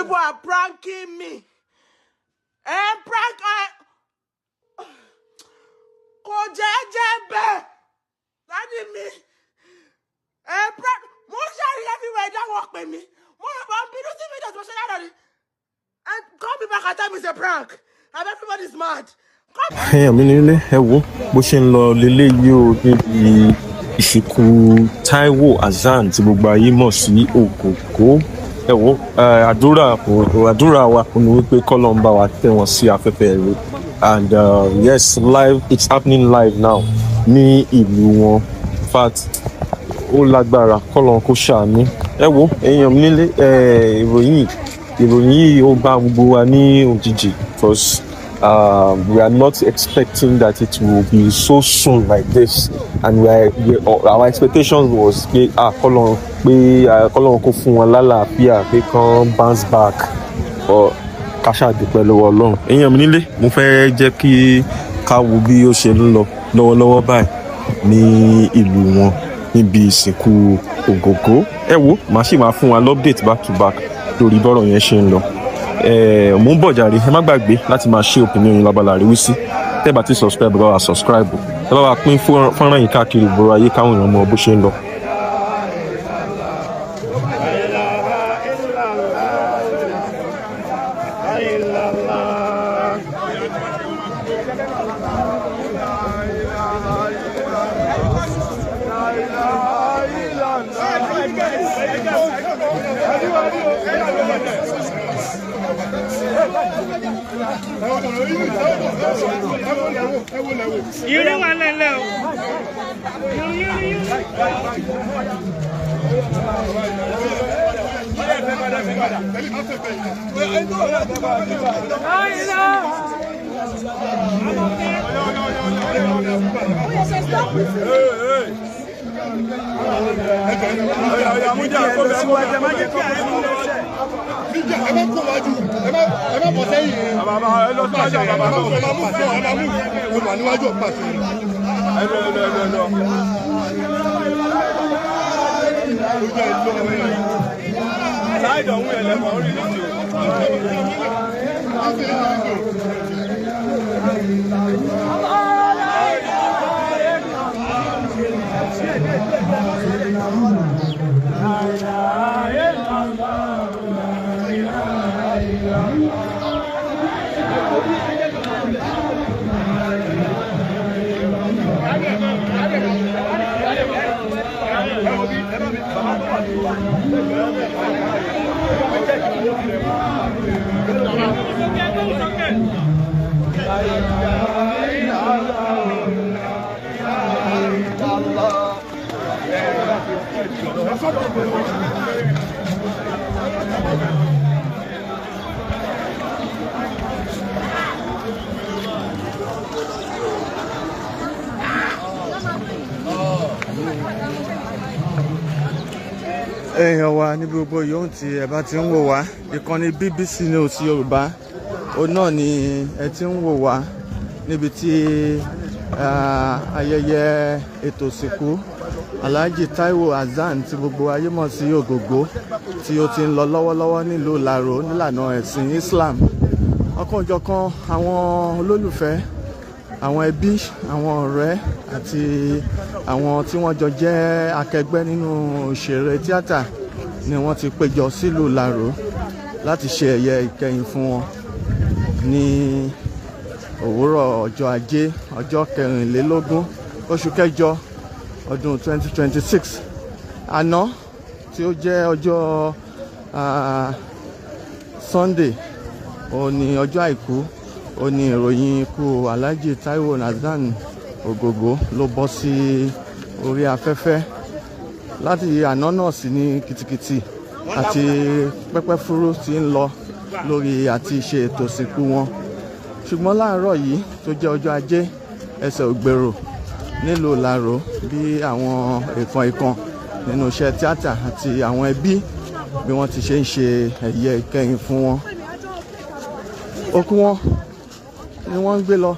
people are pranking me. And prank kò jẹ́ bẹ́ẹ̀. Daddy mi. And prank. Mo ń ṣàrí everywhere dáwọ́ pè mí. Mo rò bá ń bínú sí mi dọ̀tí mo ṣe lánàá ni. And call me back and tell me it's a prank. And everybody's mad. Èèyàn mi nílé, ẹ wo bó ṣe ń lọ leléyìí o níbi ìsìnkú Taiwo Hassan tí gbogbo ayé mọ̀ sí Ògògó. Ẹ wo, àdúrà wa kò ní wípé kọ́lọ́un bá wa tẹ́ wọn sí afẹ́fẹ́ rere. And yes, live, it's happening live now ní ìlú wọn. In fact, ó lágbára, kọ́lọ́un kó ṣàánú. Ẹ wo, èèyàn mi nílé, ìròyìn yìí ó bá gbogbo wa ní òjijì because we are not expecting that it will be so soon like this, and our expectation was pé ah kọ́lọ́un pé kọ́lọ́un kó fún wọn lálàáfíà, pé kán bounce back, or ká ṣáà dúpẹ́ lọ́wọ́ Ọlọ́run. Èèyàn mi nílé, mo fẹ́ jẹ́ kí ká wo bí ó ṣe ń lọ lọ́wọ́lọ́wọ́ báyìí ní ìlú wọn níbi ìsìnkú Ògògó. Ẹ wo, màá sì máa fún wa l'update back to back lórí bọ́rọ̀ yẹn ṣe ń lọ. Mò ń bọ̀ jàre. Ẹ má gbàgbé láti máa ṣe opinion yín lábala àríwísí. Tẹ́ bá ti subscribe, bá wa subscribe, ẹ bá wa pín fọ́nrán yìí káàkiri ìgboro ayé káwọn èèyàn mọ bó ṣe ń lọ. Irin wà lẹ́lẹ́ o. Irin irin irin. Ẹ má kó wájú, ẹ má bọ̀ sẹ́yìn. Bàbá ẹ lọ síwájú, bàbá ẹ má mú fún ẹ má mú ẹ wà níwájú pàṣẹ. Ẹ lọ ẹ lọ ẹ lọ. Sáìdì ọ̀hún ẹ̀ lẹ́kọ̀ọ́ orí ní ti o. Èèyàn wa níbi gbogbo yòówù tí ẹ bá ti ń wò wá, ìkànnì BBC News Yorùbá òun náà ni ẹ ti ń wò wá níbi tí ayẹyẹ ètò ìsìnkú Alhaji Taiwo Hassan tí gbogbo ayé mọ̀ sí Ògògó tí ó ti ń lọ lọ́wọ́lọ́wọ́ nílùú Ìlaró nílànà ẹ̀sìn Islam. Ọ̀kanòjọ̀kan àwọn olólùfẹ́, àwọn ẹbí, àwọn ọ̀rẹ́ àti àwọn tí wọ́n jọ jẹ́ akẹgbẹ́ nínú òṣèré tíátà ni wọ́n ti péjọ sílùú Ìlaró láti ṣe ẹ̀yẹ ìkẹyìn fún wọn ní òwúrọ̀ ọjọ́ Ajé, ọjọ́ 24 oṣù kẹjọ ọdún 2026. Àná tí ó jẹ́ ọjọ́ Sunday, òun ni ọjọ́ Àìkú, ó ní ìròyìn ikú Alhaji Taiwo Hassan Ògògó ló bọ́ sí orí afẹ́fẹ́. Láti àná náà sì ní kìtìkìtì àti pẹ́pẹ́ fúrú ti ń lọ lórí àti ṣe ètò ìsìnkú wọn. Ṣùgbọ́n láàárọ̀ yìí tó jẹ́ ọjọ́ Ajé, ẹsẹ̀ ògbèrò nílùú Ìlaró bí àwọn èèkàn ìkan nínú iṣẹ́ tíátà àti àwọn ẹbí bí wọ́n ti ṣe ń ṣe ẹ̀yẹ ìkẹyìn fún wọn. Òkú wọn ni wọ́n ń gbé lọ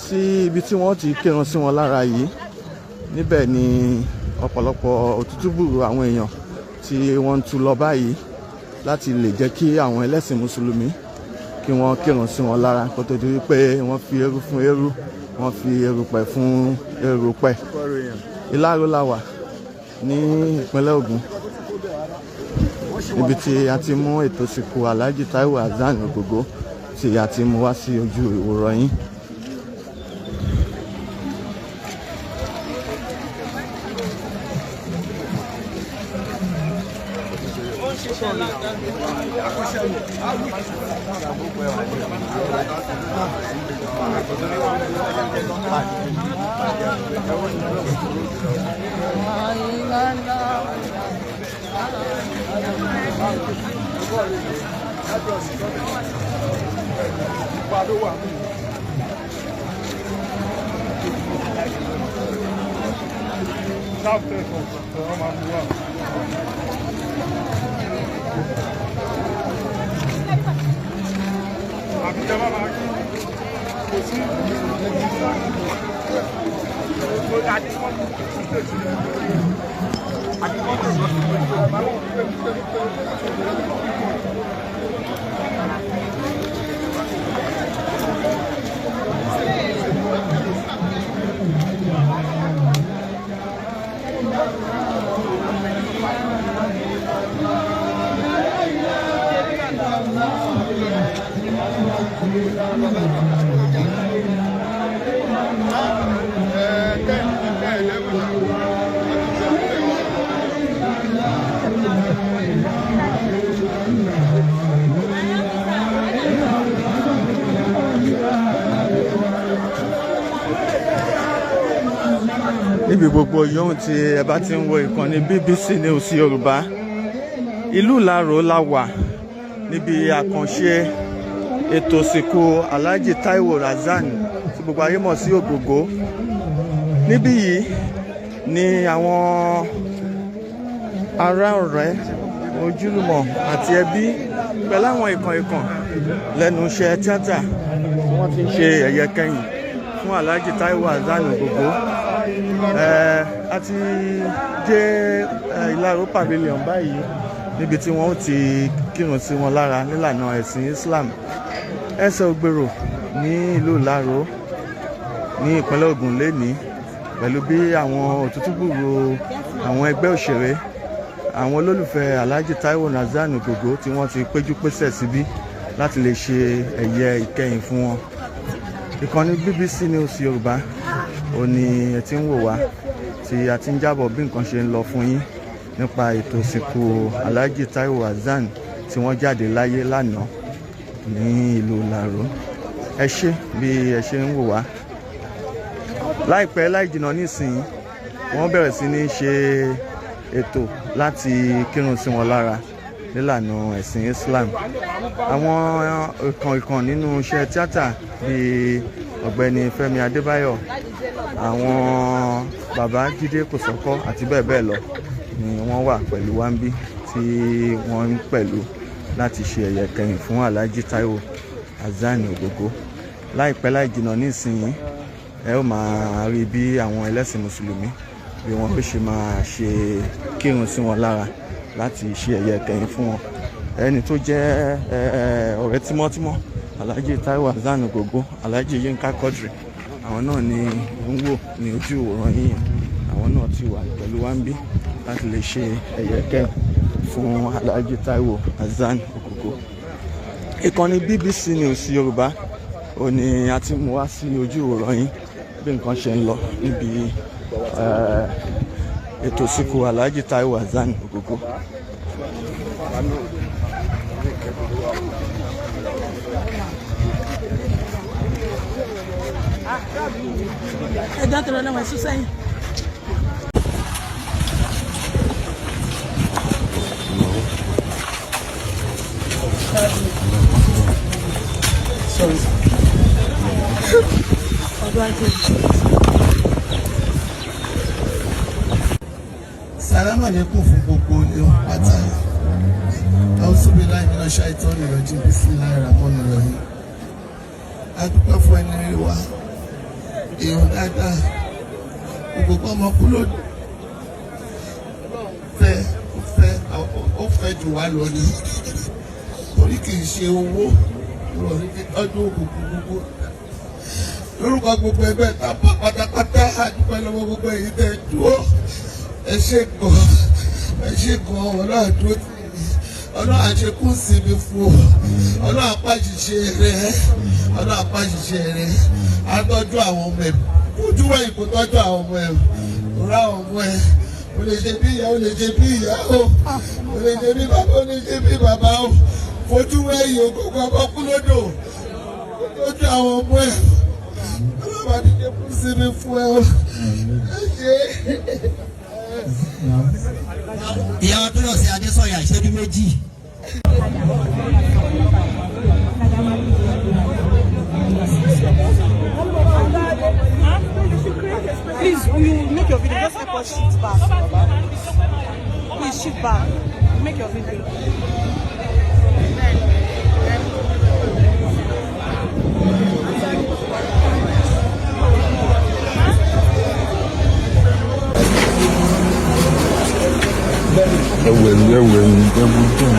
sí ibi tí wọ́n ti kírun sí wọn lára yìí. Níbẹ̀ ni ọ̀pọ̀lọpọ̀ òtútù gbùrù àwọn èèyàn tí wọ́n ń tú lọ báyìí. láti lè jẹ́ kí àwọn ẹlẹ́sìn mùsùlùmí kí wọ́n kírun sí wọn lára kó tó di wípé wọ́n fi eérú fún eérú, wọ́n fi erùpẹ̀ fún erùpẹ̀. Ìláró la wà ní ìpínlẹ̀ Ògùn, níbi tí a ti mú ètò ìsìnkú Alhaji Taiwo Hassan Ogogo tí a ti mú wá sí ojú ìwòran yín. Níbi gbogbo yòówù tí ẹ bá ti ń wo ìkànnì BBC News Yorùbá, ìlú Ìlaró la wà níbi àkànṣe ètò ìsìnkú Alhaji Taiwo Hassan tí gbogbo ayé mọ̀ sí Ògògó. Níbí yìí ni àwọn ará, ọ̀rẹ́, ojúlùmọ̀ àti ẹbí pẹ̀lú àwọn ìkàn ìkàn lẹ́nu iṣẹ́ tíátà tí wọ́n ti ń ṣe ẹ̀yẹ kẹ́yìn fún Alhaji Taiwo Hassan Ògògó. A ti dé Ìlaró Pavilion báyìí, níbi tí wọ́n ó ti kírun sí wọn lára nílànà ẹ̀sìn Islam. Ẹsẹ̀ ògbèrò ní ìlú Ìlaró ní ìpínlẹ̀ Ògùn lénìí, pẹ̀lú bí àwọn òtútù gbùrò àwọn ẹgbẹ́ òṣèré, àwọn olólùfẹ́ Alhaji Taiwo Hassan Ògògó tí wọ́n ti péjú pésẹ̀ síbí láti lè ṣe ẹ̀yẹ ìkẹyìn fún wọn. Ìkànnì BBC News Yorùbá ò ní ẹ ti ń wò wá tí a ti ń jábọ̀ bí nǹkan ṣe ń lọ fún yín nípa ètò ìsìnkú Alhaji Taiwo Hassan tí wọ́n jáde láyé lánàá ní ìlú Ìlaró. Ẹ ṣé bí ẹ ṣe ń wò wá. Láìpẹ́ láì jìnnà nísìnyí, wọ́n bẹ̀rẹ̀ sí ní ṣe ètò láti kírun sí wọn lára nílànà ẹ̀sìn Islam. Àwọn ìkàn ìkàn nínú iṣẹ́ tíátà bíi ọ̀gbẹ́ni Fẹ́mi Adébáyọ̀, àwọn bàbá Jídé Kòsọ́kọ́ àti bẹ́ẹ̀ bẹ́ẹ̀ lọ ni wọ́n wà pẹ̀lú wáńbí tí wọ́n ń pẹ̀lú láti ṣe ẹ̀yẹ kẹyìn fún Alhaji Taiwo Hassan Ògògó. Láìpẹ́ láì jìnnà nísìnyí, ẹ ó máa rí bí àwọn ẹlẹ́sìn mùsùlùmí bí wọ́n ó ṣe máa ṣe kírun sí wọn lára láti ṣe ẹ̀yẹ kẹyìn fún wọn. Ẹni tó jẹ́ ọ̀rẹ́ tímọ́tímọ́ Alhaji Taiwo Hassan Ògògó, Alhaji Yinka Quadri, àwọn náà ni ń wò ní ojú ìwòran yìí. Àwọn náà ti wà pẹ̀lú wa ń bí láti lè ṣe ẹ̀yẹ kẹyìn fún Alhaji Taiwo Hassan Ògògó. Ìkànnì BBC News Yorùbá ò ní a ti mú wá sí ojú ìwòran yín bí nǹkan ṣe ń lọ níbi ètò ìsìnkú Alhaji Taiwo Hassan Ògògó. Ẹjọ́ tó lọ lọ́wọ́ ẹ̀sùn sẹ́yìn. Ọdún ajé. Salamu alaikum fún gbogbo ilé pátá. Auzubillahi minash shaitani rajim, bismillahir rahmanir rahim. A dúpẹ́ fún ẹni rí wa, èèyàn dáadáa, gbogbo ọmọ kú ló fẹ́, ó fẹ́, ó fẹ́. jù wá lọ ni, torí kì í ṣe owó lórí tọ́jú òkùnkùn gbogbo. Lórúkọ gbogbo ẹgbẹ́ TAMPAN pátápátá, àdúpẹ́ lọ́wọ́ gbogbo èyí tẹ́ dúró. Ẹ ṣé gan, ẹ ṣé gan. Ọlọ́run àdúró tì mí, Ọlọ́run àṣekún sí mi fún ọ, Ọlọ́run apáṣiṣẹ́ rẹ, Ọlọ́run apáṣiṣẹ́ rẹ, atọ́jú àwọn ọmọ ẹ̀, ojú wẹ̀yìn kò tọ́jú àwọn ọmọ ẹ̀, rà àwọn ọmọ ẹ̀. O lè ṣe bí ìyá, o lè ṣe bí ìyá o, o lè ṣe bí bàbá, o lè ṣe bí bàbá o. Fojú wẹ̀yìn ògógó ọmọ kú lódò, tọ́jú àwọn ọmọ ẹ̀. Ọlọ́run àdìjẹ́ kún sí mi fún ẹ o. Ẹ ṣe. Ìyá wa tó lọ sí Adésọyà, ìṣẹ́jú méjì. Please, you make your video. Just help us shift back. Please shift back. Make your video. Ẹwù ẹwù ẹwù ẹwù ẹwù dùn.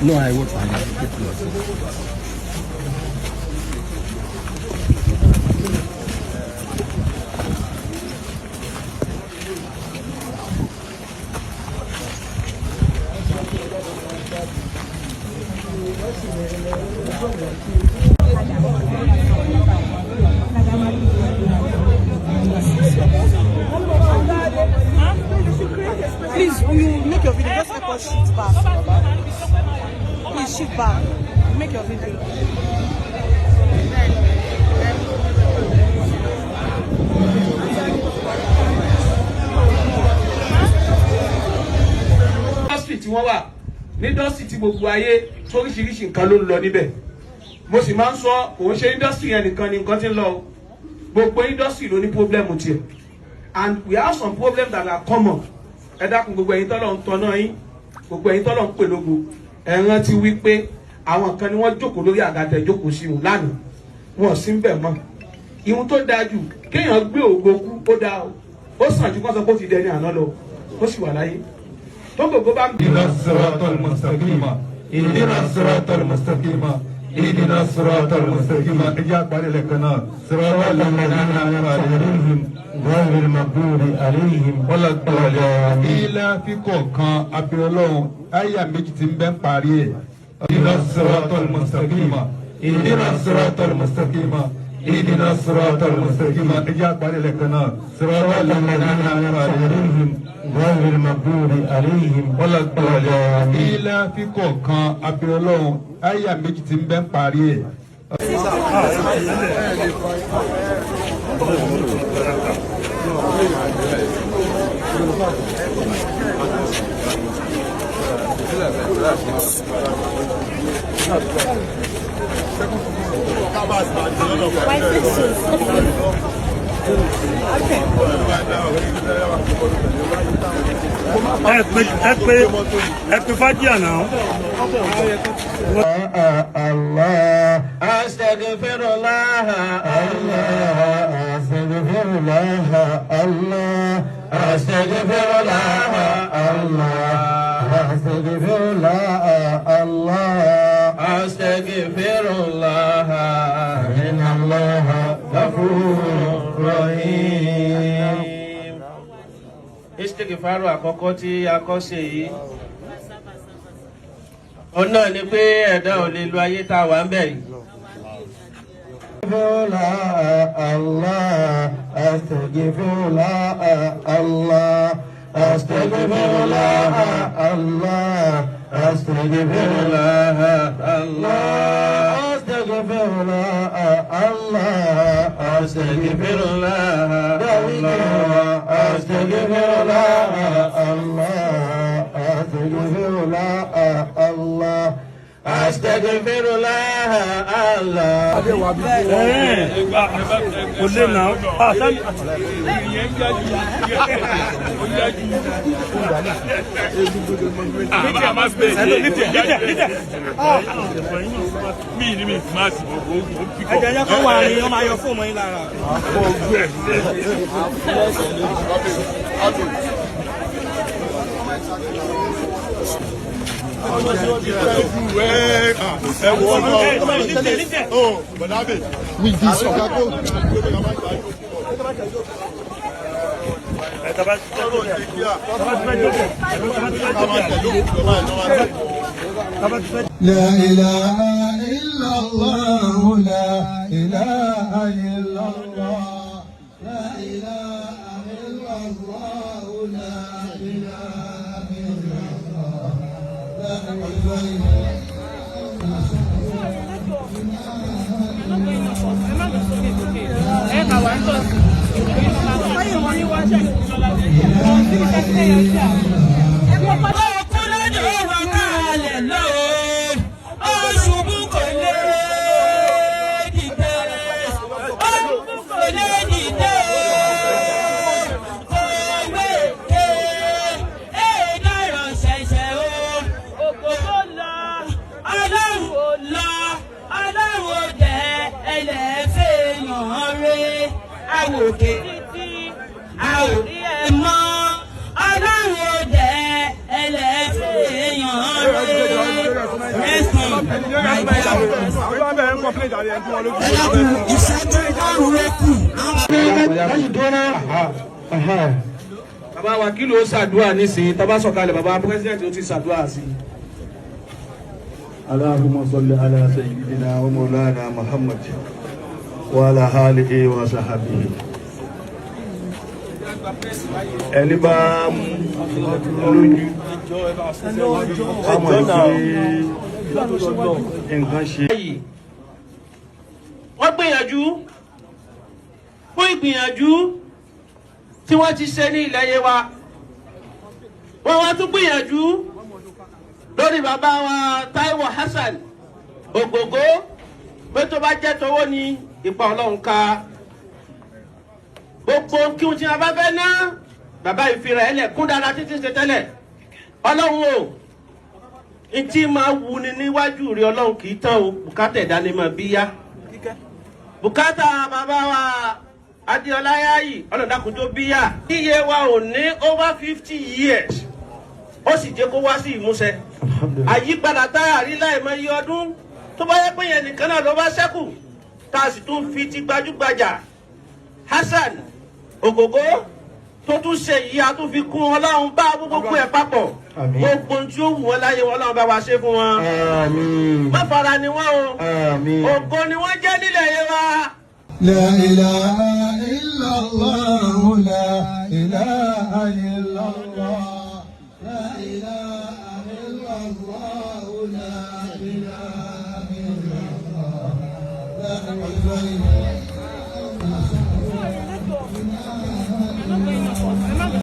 No, I work for him. Please, you make your video. Just help us shift back. Please shift back. Make your video. Industry tí wọ́n wà ní industry tí gbogbo ayé toríṣiríṣi nǹkan ló ń lọ níbẹ̀. Mo sì máa ń sọ, òun ṣe industry yẹn nìkan ni nǹkan ti ń lọ o. Gbogbo industry ló ní problem tiẹ̀, and we have some problems that are common. Ẹ dákun, gbogbo ẹ̀yin tọ́lọ̀ ń tọ́ná yín, gbogbo ẹ̀yin tọ́lọ̀ ń pè lógo, ẹ rántí wípé àwọn kan ni wọ́n jókòó lórí àga tẹ́ jókòó sí wọn lánàá, wọn ò sí ń bẹ̀ mọ́. Ìhun tó dáa jù kéèyàn gbé ògo kú, ó dáa o, ó sàn ju kó sọ pé ó ti dẹni àná lọ, ó sì wà láyé tó gbogbo bá ń bí. اهدنا الصراط المستقيم، اهدنا الصراط المستقيم، اهدنا الصراط المستقيم. إياك لكنا صراط الذين أنعمت عليهم غير المغضوب عليهم ولا الضالين. Ilá fíkọ̀ kan abẹ́ Ọlọ́run, àyà méjì tí ń bẹ́ ń parí ẹ̀. اهدنا الصراط المستقيم، اهدنا الصراط المستقيم، اهدنا الصراط المستقيم. إياك لكنا صراط الذين أنعمت عليهم غير المغضوب عليهم ولا الضالين. Ilá fíkọ̀ kan abẹ́ Ọlọ́run, àyà méjì tí ń bẹ́ ń parí ẹ̀. Ẹ pé, ẹ pé, ẹ pé fájíà náà. الله أستغفر الله، الله أستغفر الله، الله أستغفر الله، الله أستغفر الله، الله أستغفر الله، إن الله غفور رحيم. Istighfaru àkọ́kọ́ tí a kọ́ ṣe yìí, òun náà ni pé ẹ̀dá ò lè lo ayé tá a wà ń bẹ̀ yìí. الله أستغفر الله، الله أستغفر الله، الله أستغفر الله، الله أستغفر الله، الله أستغفر الله، الله أستغفر الله، الله أستغفر الله، الله أستغفر الله. الله. Kò lè nà ó. Ẹ̀jẹ̀ yẹn kọ́ wà ní ọmọ ayọ̀ fóònù yín lára. لا إله إلا الله، لا إله إلا الله، لا إله إلا الله، لا إله إلا الله، لا إله. Àwòkè títí a ò rí ẹ mọ́, ọlọ́run ò jẹ́ ẹlẹ́fẹ̀ẹ́ èèyàn rẹ̀ rẹ́sùn nàìjíríà. Ẹ dákun, ìṣẹ́jú márùn-ún ló kù. Bàbá wa kí ló ṣàdúrà nísìnyí tá bá sọ̀kalẹ̀, bàbá president ó ti ṣàdúrà sí i. اللهم صل على سيدنا ومولانا محمد وعلى آله وصحبه. Ẹni bá lójú ọmọ ìpè nǹkan ṣe. Wọ́n gbìyànjú fún ìgbìyànjú tí wọ́n ti ṣe ní ilẹ̀ Yewa, wọ́n wá tún gbìyànjú lórí bàbá wa Taiwo Hassan Ògògó, pé tó bá jẹ́ tọwọ́ ni ipa Ọlọ́run ká gbogbo kí n tí a bá fẹ́ ná bàbá ìfira ẹ̀ lẹ̀ kún dára títí ṣe tẹ́lẹ̀. Ọlọ́run o, ntí máa wù ni níwájú rí Ọlọ́run kì í tán o, bùkátà ẹ̀dá ni máa bí yá. Bùkátà bàbá wa Adéọlá Yáyì, Ọlọ́run dákun tó bí yá. Iye wa ò ní over 50 years, ó sì jẹ́ kó wá sí ìmúṣẹ. Àyípadà tá a rí láìmọ̀ iye ọdún tó bá yẹ pé yẹn nìkan náà ló bá ṣẹ́kù, tá a sì tún fi ti gbajúgbajà Hassan Ògògó tó tún ṣe yìí, a tún fi kún Ọlọ́run bá gbogbo ẹ̀ papọ̀. Gbogbo ohun tí ó wù wọ́n láyé wọn, Ọlọ́run bá wa ṣe fún wọn. Má fara ni wọ́n o, ògo ni wọ́n jẹ́ nílẹ̀ yẹn wa. لا إله إلا الله، لا إله إلا الله، لا إله إلا الله، لا إله إلا الله، لا إله إلا الله.